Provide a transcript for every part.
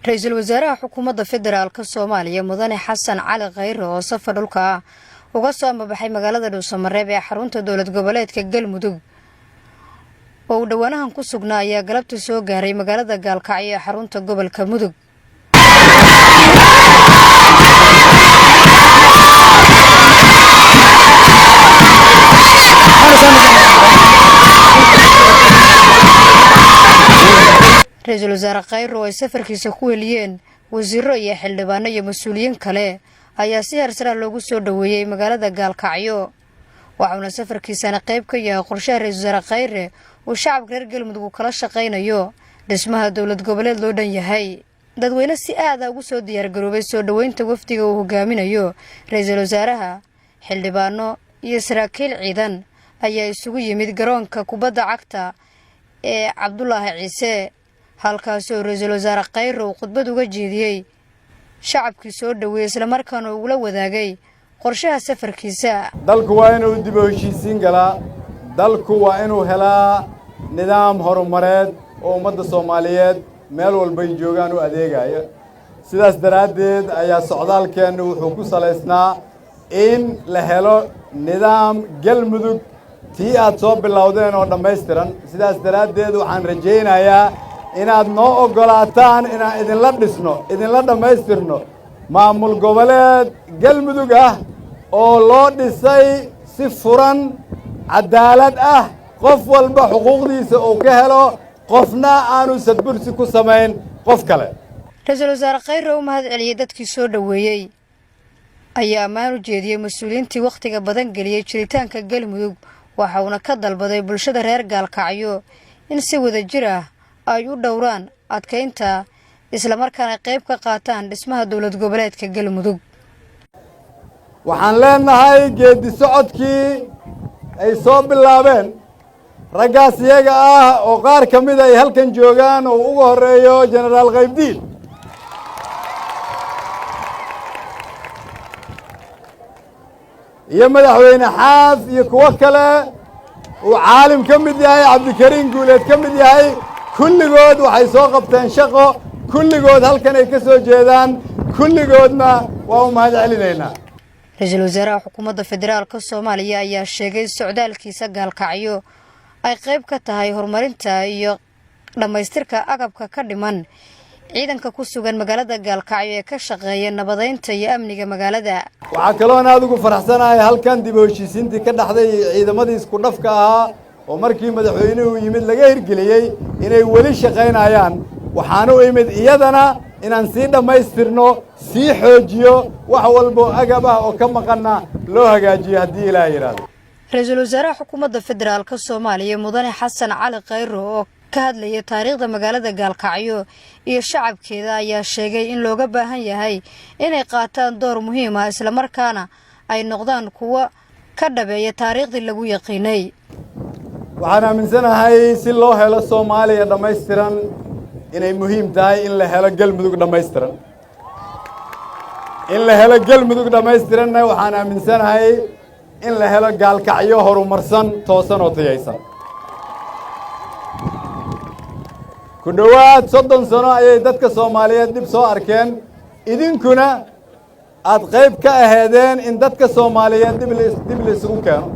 Ra-iisul wasaaraha xukuumadda federaalka Soomaaliya, Mudane Xasan Cali Khayre, oo safar dhulka ah uga soo ambabaxay magaalada Dhuusamareeb ee xarunta dowlad goboleedka Galmudug oo uu dhowaanahan ku sugnaa, ayaa galabta soo gaaray magaalada Gaalkacyo ee xarunta gobolka Mudug. Ra-iisul wasaare Khayre, oo ay safarkiisa ku heliyeen wasiiro iyo xildhibaano iyo mas-uuliyiin kale, ayaa si heersara loogu soo dhoweeyey magaalada Gaalkacyo. Waxauna safarkiisana qayb ka yahay qorshaha ra-iisul wasaare Khayre uu shacabka reer Galmudug uu kala shaqaynayo dhismaha dowlad goboleed loo dhan yahay. Dadweyne si aada ugu soo diyaargaroobay soo dhoweynta wafdiga uu hogaaminayo ra-iisul wasaaraha, xildhibaano iyo saraakiil ciidan, ayaa isugu yimid garoonka kubadda cagta ee Cabdulaahi Ciise, halkaasi oo ra-iisul wasaare Khayre uu khudbad uga jeediyey shacabkii soo dhoweeyey, islamarkaana ugula wadaagay qorshaha safarkiisa. Dalku waa inuu dib u heshiisiin galaa, dalku waa inuu helaa nidaam horumareed oo ummadda Soomaaliyeed meel walbay joogaan u adeegaya. Sidaas daraaddeed ayaa socdaalkeennu wuxuu ku salaysnaa in la helo nidaam Galmudug tii aad soo bilowdeen oo dhammaystiran. Sidaas daraaddeed waxaan rajaynayaa inaad noo oggolaataan inaan idinla dhisno, idinla dhammaystirno maamul goboleed Galmudug ah oo loo dhisay si furan, caddaalad ah, qof walba xuquuqdiisa uu ka helo, qofna aanu sadbursi ku samayn qof kale. Ra-iisul wasaare Khayre u mahad celiyey dadkii soo dhoweeyey ayaa ammaan u jeediyey mas-uuliyiintii wakhtiga badan geliyey jiritaanka Galmudug. Waxa uuna ka dalbaday bulshada reer Gaalkacyo in si wada jir ah ay u dhowraan adkaynta, islamarkaana qayb ka qaataan dhismaha dowlad goboleedka Galmudug. Waxaan leenahay geeddi socodkii ay soo bilaabeen raggaas iyaga ah, oo qaar ka mida ay halkan joogaan oo ugu horreeyo Jenaraal Qaybdiid, iyo Madaxweyne Xaaf, iyo kuwo kale uu Caalim ka mid yahay, Cabdikariin Guuleed ka mid yahay, kulligood waxay soo qabteen shaqo, kulligood halkan ay ka soo jeedaan, kulligoodna waa u mahad celinaynaa. Ra-iisul wasaaraha xukuumadda federaalka Soomaaliya ayaa sheegay socdaalkiisa Gaalkacyo ay qayb ka tahay horumarinta iyo dhammaystirka agabka ka dhiman ciidanka ku sugan magaalada Gaalkacyo ee ka shaqeeya nabadeynta iyo amniga magaalada. Waxaa kaloon aada ugu faraxsanahay halkan dib u heshiisiintii ka dhaxday iyo ciidamadii isku dhafka ahaa oo markii madaxweynuhu yimid laga hirgeliyey inay weli shaqaynayaan. Waxaan u imid iyadana inaan sii dhammaystirno, sii xoojiyo, wax walbo agab ah oo ka maqanna loo hagaajiyo, haddii Ilaah yidhaahdo. Ra-iisul wasaaraha xukuumadda federaalka Soomaaliya, Mudane Xasan Cali Khayre, oo ka hadlaya taariikhda magaalada Gaalkacyo iyo shacabkeeda, ayaa sheegay in looga baahan yahay inay qaataan door muhiim ah, islamarkaana ay noqdaan kuwo ka dhabeeya taariikhdii lagu yaqiinay. Waxaan aaminsanahay si loo helo Soomaaliya dhammaystiran inay muhiim tahay in la helo Galmudug dhammaystiran. In la helo Galmudug dhammaystiranna waxaan aaminsanahay in la helo Gaalkacyo horumarsan, toosan oo tayaysan. Ku dhowaad 30 sano ayay dadka Soomaaliyeed dhib soo arkeen, idinkuna aad qayb ka aheedeen in dadka Soomaaliyeed dib la isugu keeno.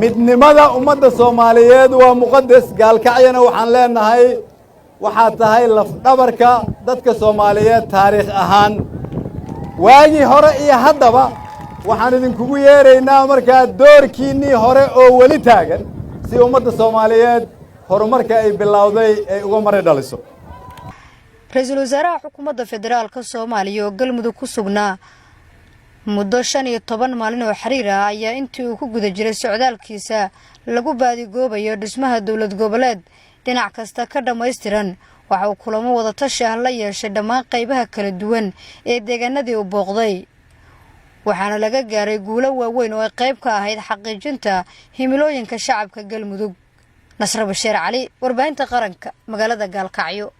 Midnimada ummadda Soomaaliyeed waa muqadas. Gaalkacyana waxaan leenahay waxaa tahay lafdhabarka dadka Soomaaliyeed taariikh ahaan, waagii hore iyo haddaba. Waxaan idinkugu yeeraynaa markaa doorkiinnii hore oo weli taagan, si ummadda Soomaaliyeed horumarka ay bilowday ay uga mari dhaliso. Ra-iisul wasaaraha xukuumadda federaalka Soomaaliya oo Galmudug ku sugnaa muddo 15 maalin oo xiriir ah ayaa intii uu ku guda jiray socdaalkiisa lagu baadigoobayo dhismaha dowlad goboleed dhinac kasta ka dhammaystiran, waxa uu kulamo wadatashi ah la yeeshay dhammaan qaybaha kala duwan ee deegaanadii uu booqday, waxaana laga gaaray guulo waaweyn oo ay qayb ka ahayd xaqiijinta himilooyinka shacabka Galmudug. Nasre Basheer Cali, warbaahinta qaranka, magaalada Gaalkacyo.